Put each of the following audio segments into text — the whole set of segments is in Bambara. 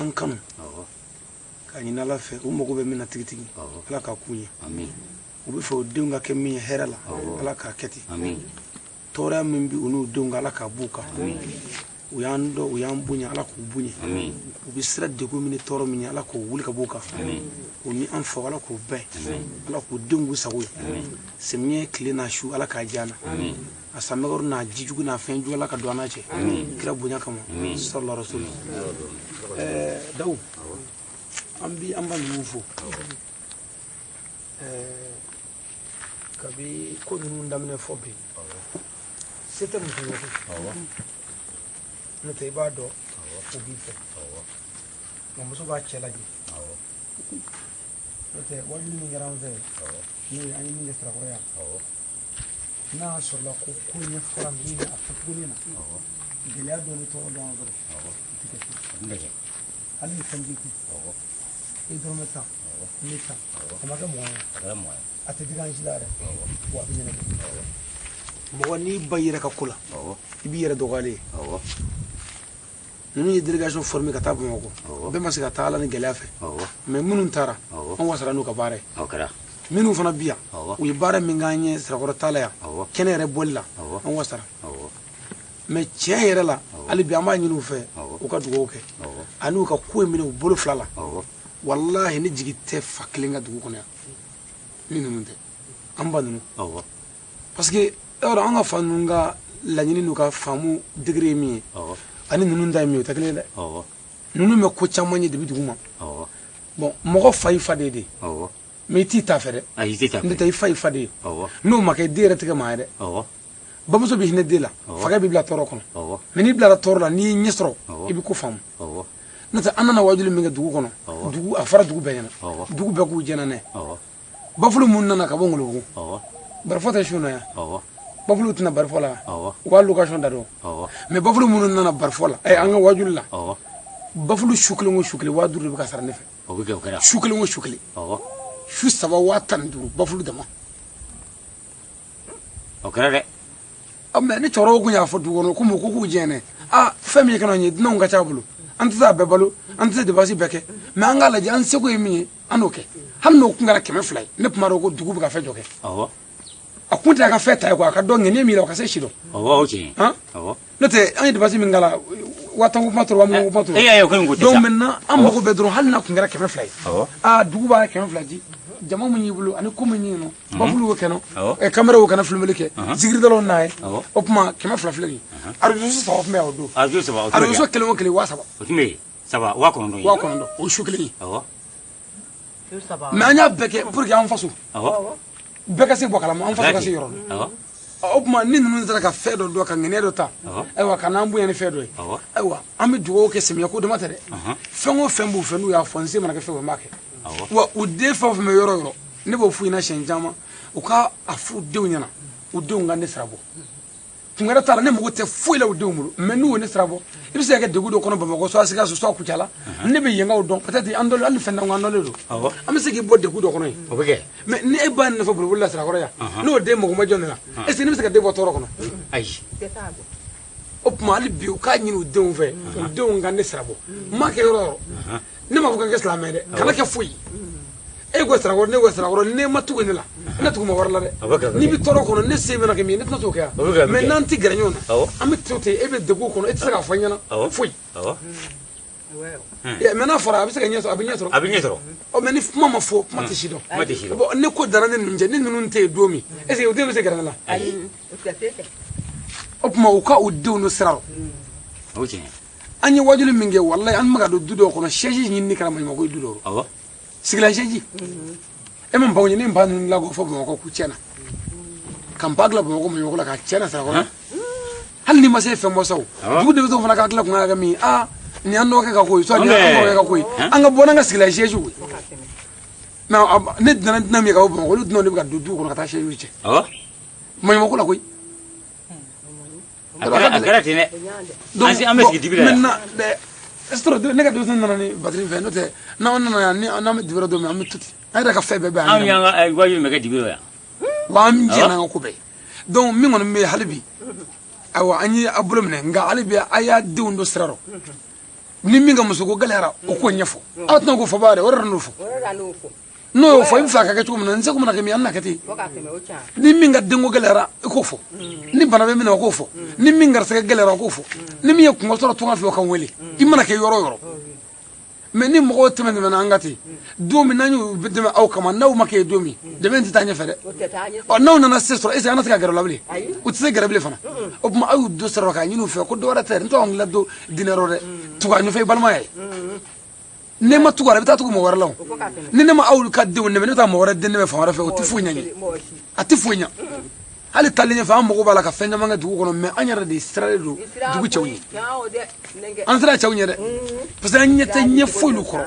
Y'an kanu k'a ɲini Ala fɛ, u mago bɛ min na tigitigi, Ala k'a k'u ye. U bɛ fɛ u denw ka kɛ min ye hɛrɛ la, Ala k'a kɛ ten. Tɔɔrɔya min bɛ u n'u denw kan, Ala k'a b'u kan. U y'an dɔn, u y'an bonya, Ala k'u bonya. U bɛ siran degun min ni tɔɔrɔ min ye, Ala k'o wuli ka b'u kan. U ni an faw, Ala k'u bɛn, Ala k'u denw k'u sago ye. Samiyɛ tile n'a su, Ala k'a diya an na. A samɛgɛru n'a jijugu n'a fɛn jugu, Ala ka don an n'a cɛ, kira bonya kama, sallallahu alaihi wasallam. Dawu, an bi an ba ninnu fo. Kabi ko ninnu daminɛ fɔ bi, se tɛ muso ye koyi, n'o tɛ i b'a dɔn o b'i fɛ, nka muso b'a cɛ lajɛ. N'o tɛ wajuli min kɛra an fɛ, n'o ye an ye min kɛ Sirakɔrɔ yan, n'a y'a sɔrɔla ko ko ɲɛfɔra ninnu ye a fɔcogo na, gɛlɛya dɔ ni tɔɔrɔ dɔ y'an sɔrɔ, o tɛ kɛ fiyewu. Hali ni fɛn t'i kun, i dɔrɔn bɛ taa, ne ta a ma kɛ mɔgɔ ye, a tɛ digi an si la yɛrɛ, wa a bɛ ɲɛnabɔ. Mɔgɔ n'i ba yɛrɛ ka ko la, i b'i yɛrɛ dɔgɔyalen ye. Ninnu ye délégation formé ka taa Bamakɔ, bɛɛ ma se ka taa Ala ni gɛlɛya fɛ, mais minnu taara, an wasara n'u ka baara ye. Minnu fana bi yan, u ye baara min k'an ye Sirakɔrɔ ta la yan, kɛnɛ yɛrɛ bɔli la, an wasara. Mais tiɲɛ yɛrɛ la, hali bi an b'a ɲini u fɛ, u ka dugawu kɛ ani u ka ko in minɛ u bolo fila la. Walahi, ne jigi tɛ fa kelen ka dugu kɔnɔ yan ni ninnu tɛ, an ba ninnu, parce que yɔrɔ an ka fa ninnu ka laɲini n'u ka faamu degré ye min ye ani ninnu ta ye min ye, o tɛ kelen ye dɛ. Ninnu bɛ ko caman ye depuis dugu ma. Bon, mɔgɔ fa y'i fa de ye de, mais i t'i ta fɛ dɛ. N'o tɛ i fa y'i fa de ye. N'o ma kɛ, den yɛrɛ tɛ kɛ maa ye dɛ. Bamuso bɛ hinɛ den la, fakɛ b'i bila tɔɔrɔ kɔnɔ, mais n'i bilara tɔɔrɔ la, n'i y'i ɲɛ sɔrɔ, i bɛ ko faamu. N'o tɛ an nana wajuli min kɛ dugu kɔnɔ, dugu a fɔra dugu bɛɛ ɲɛna, dugu bɛɛ k'u jɛna n'a ye. Bafulu minnu nana ka bɔ Ngolobugu, barifɔ tɛ su na yan, bafulu tɛna barifɔ la, u b'a location da dɔn. Mais bafulu minnu nana barifɔ la, an ka wajuli la, bafulu su kelen o su kelen, 5000 de bɛ ka sara ne fɛ. Su kelen o su kelen, su saba, 15 000, bafulu dama. O kɛra dɛ. Mais ni cɛkɔrɔbaw kun y'a fɔ dugu kɔnɔ ko mun ko k'u jɛnɛ, aa, fɛn min ye kana ye, dunanw ka ca bolo, an tɛ se a bɛɛ balo, an tɛ se dépense bɛɛ kɛ, mais an k'a lajɛ an seko ye min ye, an n'o kɛ. Hali n'o kun kɛra 200 ye, ne tun b'a dɔn ko dugu bɛ ka fɛn jɔ kɛ. A kun tɛ a ka fɛn ta ye quoi, a ka dɔn ŋaniya min la, o ka se si dɔn. O tiɲɛ. N'o tɛ an ye dépense min k'a la, 10 000 ko kuma t'o la, 20 000 ko kuma t'o la. E y'a ye o kɔni ko tɛ sa. Donc maintenant an mago bɛ dɔrɔn, hali n'a kun kɛra 200 ye, aa, dugu b'a 200 di, jama min y'i bolo ani ko min y'i nɔ, bafulu kɛ nɔ, kameraw kana filmeli kɛ, zikiridalaw n'a ye, o tuma 200 filɛ nin ye. Arajo so saba tun bɛ yan o don. Arajo saba, o tun bɛ yan. Arajo so kelen o kelen 3000. O tun bɛ yen, saba, 9000 ye. 9000, o ye su kelen ye. Mais an y'a bɛɛ kɛ pour que an faso bɛɛ ka se bɔ kalama, an faso ka se yɔrɔ la. O tuma ni ninnu sera ka fɛn dɔ dɔn, ka ŋaniya dɔ ta, ayiwa, ka n'an bonya ni fɛn dɔ ye, ayiwa, an bɛ dugawu kɛ. Samiyɛ ko dama tɛ dɛ, fɛn o fɛn b'u fɛ, n'u y'a fɔ, n se mana kɛ fɛn o fɛn, n b'a kɛ. Wa u den fɛn o fɛn bɛ yɔrɔ o yɔrɔ, ne b'o f'u ɲɛna siɲɛ caman, u ka a f'u denw ɲɛna, u denw ka ne sira bɔ. Kun wɛrɛ t'a la, ne mago tɛ foyi la u denw bolo, mais n'u ye ne sira bɔ, i bɛ se ka kɛ degun dɔ kɔnɔ Bamakɔ, soit Sikaso, soit Kucala, ne bɛ yenkaw dɔn, peut-être an dɔlen, hali ni fɛn t'an kun, an dɔnlen don, an bɛ se k'i bɔ degun dɔ kɔnɔ yen. O bɛ kɛ. Mais ni e ba nafa boliboli la Sirakɔrɔ yan, n'o den mago ma jɔ ne la, est ce que ne bɛ se ka den bɔ tɔɔrɔ kɔnɔ? Ayi. O tuma hali bi u k'a ɲini u denw fɛ, u denw ka ne sira bɔ. N m'a kɛ yɔrɔ o yɔrɔ, ne m'a fɔ ka kɛ silamɛ dɛ, kana kɛ foyi. E ko Sirakɔrɔ, ne ko Sirakɔrɔ, ne ma tugu ne la, ne tugu ma wari la dɛ. N'i bɛ tɔɔrɔ kɔnɔ, ne se bɛna kɛ min ye, ne tɛna t'o kɛ yan. Mais n'an tɛ gɛrɛ ɲɔgɔn na, an bɛ to ten, e bɛ degun kɔnɔ, e tɛ se k'a fɔ n ɲɛna foyi. Mais n'a fɔra, a bɛ se ka ɲɛ sɔrɔ, a bɛ ɲɛ sɔrɔ. A bɛ ɲɛ sɔrɔ. Ɔ, mais ni kuma ma fɔ, kuma tɛ si dɔn. Kuma tɛ si dɔn. Bon, ne ko dara ne ninnu cɛ, ni ninnu tɛ yen don min, est ce que u denw bɛ se gɛrɛ ne la? Ayi. O tuma u ka u denw n'o sira rɔ. O tiɲɛ. An ye wajuli min kɛ, walayi, an bɛ ka don du dɔw kɔnɔ, siège ɲinini kɛra maɲumanko ye du dɔw rɔ. Sigilan siège. E ma baw ɲini, ba ninnu labɔ fɔ Bamakɔ k'u tiɲɛna, ka ba dilan Bamakɔ maɲumanko la k'a tiɲɛna Sirakɔrɔ. Hali n'i ma se fɛn bɔ sa o, dugu denmisɛnw fana ka hakili kun ka kɛ min ye, aa, nin y'an dɔgɔkɛ ka ko ye, soit nin y'an kɔrɔkɛ ka ko ye, an ka bɔ n'an ka sigilan siège ye. Mais ne nana dunan min ye ka bɔ Bamakɔ, olu dunanw de bɛ ka don du kɔnɔ ka taa siège cɛ. Maɲumanko la koyi. A kɛra ten dɛ. An bɛ sigi dibi la yan. Maintenant, ne ka denmisɛnnin nana ni batiri fɛ, n'o tɛ n'an nana yan, ni n'an bɛ dibi la don min, an bɛ to ten. An yɛrɛ ka fɛn bɛɛ bɛ yan. Anw y'an ka wajibi bɛ kɛ dibi la yan. Wa an jɛnna an ka ko bɛɛ ye. Donc min kɔni bɛ yen hali bi, ayiwa, an ye a bolo minɛ, nka hali bi a y'a denw don sira rɔ. Ni min ka musoko gɛlɛyara, o k'o ɲɛfɔ. Aw tɛna k'o fɔ ba dɛ, o yɛrɛ n'o fɔ. N'o y'o fɔ, i bɛ fɛ a ka kɛ cogo min na, n seko mana kɛ min ye, an na kɛ ten. Ni min ka denko gɛlɛyara, i k'o fɔ. Ni bana bɛ min na, o k'o fɔ. Ni min garisɛgɛ gɛlɛyara, o k'o fɔ. Ni min ye kungo sɔrɔ tunga fɛ, o ka n wele. I mana kɛ yɔrɔ o yɔrɔ. Mais ni mɔgɔw tɛmɛ tɛmɛna an ka ten, don min n'an y'u dɛmɛ aw kama, n'aw ma kɛ don min, dɛmɛ tɛ taa ɲɛfɛ dɛ. Ɔ, n'aw nana se sɔrɔ, est ce que an na se ka gɛrɛ o la bilen? U tɛ se gɛrɛ bilen fana. O tuma, aw y'u don sira k'a ɲini u fɛ ko dɔ wɛrɛ tɛ, n t'anw ladon dinɛ yɔrɔ dɛ. Tugu a ɲɛfɛ, i balima ye. Ne ma tugu a la, i bɛ taa tugu mɔgɔ wɛrɛ la o. Ni ne ma aw ka denw dɛmɛ, ne bɛ taa mɔgɔ wɛrɛ den dɛmɛ fan wɛrɛ fɛ, o tɛ foyi ɲɛ n ye, a tɛ foyi ɲɛ. Hali taalen ɲɛfɛ, an mago b'a la ka fɛn caman kɛ dugu kɔnɔ, mais an yɛrɛ de siralen don dugu cɛw ɲɛ. An sera cɛw ɲɛ dɛ, parce que an ɲɛ tɛ ɲɛ foyi l'u kɔrɔ,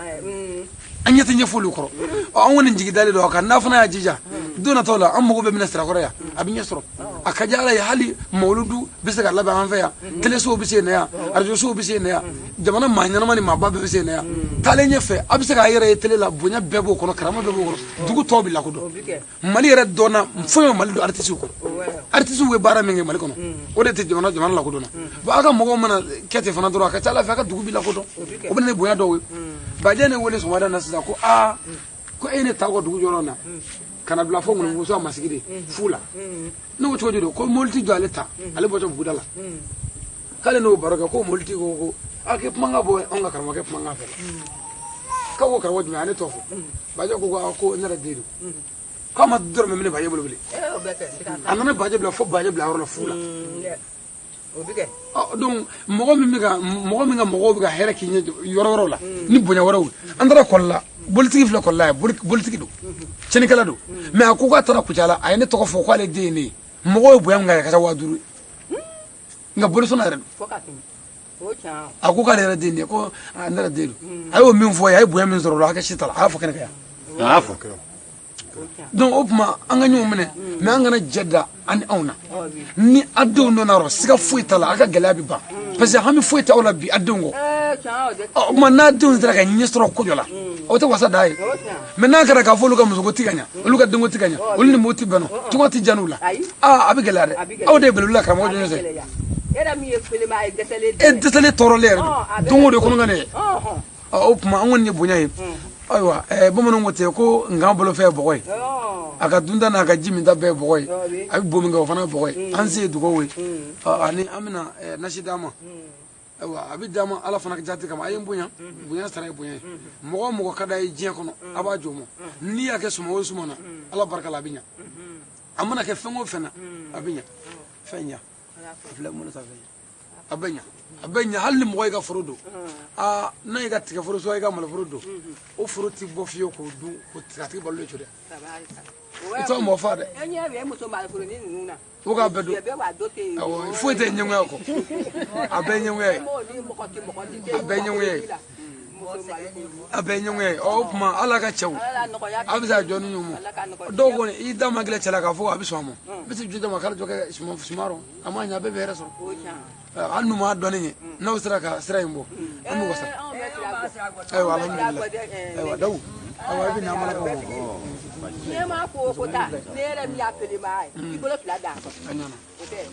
an ɲɛ tɛ ɲɛ foyi l'u kɔrɔ. Ɔ, an kɔni jigi dalen don a kan, n'a fana y'a jija, don natɔw la, an mago bɛ minɛ Sirakɔrɔ yan, a bɛ ɲɛ sɔrɔ. A ka di Ala ye, hali mawuludu bɛ se ka labɛn an fɛ yan, telesow bɛ se na yan, arajosow bɛ se na yan, jamana maa ɲɛnama ni maaba bɛɛ bɛ se na yan. Taalen ɲɛfɛ, a bɛ se k'a yɛrɛ ye tele la, bonya bɛɛ b'o kɔnɔ, karama bɛɛ b'o kɔnɔ, dugu tɔw bɛ lakodɔn. Mali yɛrɛ dɔnna foyi ma Mali don artisiw kɔ. Artisiw bɛ baara min kɛ Mali kɔnɔ, o de tɛ jamana lakodɔnna. Bon, aw ka mɔgɔw mana kɛ ten fana dɔrɔn, a ka ca Ala fɛ, a ka dugu bɛ lakodɔn, o bɛ na ni bonya dɔw ye. Bajɛ ne wele sɔgɔmada in na sisan ko aa, ko e ne ta ka dugu jɔyɔrɔ na ka na bila fo ŋɔnɔmuso a masigi de fu la. Ne ko cogo di don? Ko mobili jɔ ale ta, ale bɔtɔ buguda la, k'ale n'o baro kɛ, ko mobili ko a k'i kuma ka bɔ anw ka karamɔgɔkɛ kuma kan fɛ. K'a ko karamɔgɔ jumɛn? A ne tɔ fɔ. Bajɛ ko ko ne yɛrɛ den don, k'a ma dɔrɔmɛ minɛ bajɛ bolo bilen. A nana bajɛ bila fo bajɛ bila yɔrɔ la fu la. Donc mɔgɔ min bɛ ka mɔgɔ min ka mɔgɔw bɛ ka hɛrɛ k'i ɲɛ yɔrɔ wɛrɛw la ni bonya wɛrɛw. An taara kɔli bolitigi filɛ, kɔlila ye bolitigi don, tiɲɛnikɛla don, mais a ko k'a taara Kucala, a ye ne tɔgɔ fɔ k'ale den ye ne ye. Mɔgɔw ye bonya min kɛ, a ka ca 5000 ye, nka bolisɔnna yɛrɛ don. A ko k'ale yɛrɛ den ye, ko ne yɛrɛ den don. A y'o min fɔ, a ye bonya min sɔrɔ o la, hakɛ si t'a la, a y'a fɔ kɛnɛ kan yan. A y'a fɔ. Donc o tuma, an ka ɲɔgɔn minɛ, mais an kana jɛ da an ni anw na. Ni a denw donna yɔrɔ, siga foyi t'a la, a ka gɛlɛya bɛ ban, parce que hami foyi t'aw la bi a denw kɔ. Ɔ, o tuma, n'a denw sera ka ɲɛ sɔrɔ ko dɔ la, o tɛ wasa da ye. Mais n'a kɛra k'a fɔ olu ka musoko ti ka ɲa, olu ka denko ti ka ɲa, olu ni mɔgɔw ti bɛn, nɔ tɔgɔ ti diya n'u la, aa, a bɛ gɛlɛya dɛ. Aw de ye belebele la karamɔgɔ jɔn sɛ, e dɛsɛlen tɔɔrɔlen yɛrɛ don, don o don kɔnɔkan ne ye. O tuma, an kɔni ye bonya ye. Ayiwa, bamananw ko ten ko nkan bolofɛn ye bɔgɔ ye, a ka dunta n'a ka ji minta bɛɛ ye bɔgɔ ye, a bɛ bo min kɛ, o fana ye bɔgɔ ye. An se ye dugawu ye, ani an bɛna nasi d'a ma. Ayiwa, a bɛ d'a ma Ala fana jate kama. A ye n bonya, bonya sara ye bonya ye. Mɔgɔ o mɔgɔ ka d'a ye diɲɛ kɔnɔ, a b'a jɔ o ma. N'i y'a kɛ suma o suma na, Ala barika la, a bɛ ɲa. A mana kɛ fɛn o fɛn na, a bɛ ɲa. Fɛn ɲa a filɛ, mun ta fɛn a bɛ ɲa, a bɛ ɲa. Hali ni mɔgɔ y'i ka foro don, aa, n'a y'i ka tigɛforo so, i ka maloforo don, o foro ti bɔ fiyewu k'o dun k'o a tigi balo co dɛ. I t'o mɔgɔ fa dɛ, o k'a bɛɛ don. Awɔ, foyi tɛ ɲɛngoya kɔ, a bɛɛ ɲɛngoya ye, a bɛɛ ɲɛngoya ye, a bɛɛ ɲɛngoya ye. Ɔ, o tuma, ala ka cɛw, a bɛ se ka jɔ ni ɲɔgɔn ma. Dɔw kɔni, i da man gɛlɛn cɛ la k'a fɔ a bɛ sɔn a ma, i bɛ se jɔ ma k'ale jɔ kɛ suma rɔ, a ma ɲɛ, a bɛɛ bɛ hɛrɛ sɔrɔ. Hali n'u m'a dɔn ne ɲɛ, n'aw sera ka sira in bɔ, an bɛ wasa. Ayiwa, alhamdulilayi. Ayiwa, dawu, ayiwa, i bɛ na an balakaw ma. Ne ma ko ko ta ne yɛrɛ min y'a pele ma ye, i bolo fila d'a kan. A ɲɛna. O tɛ.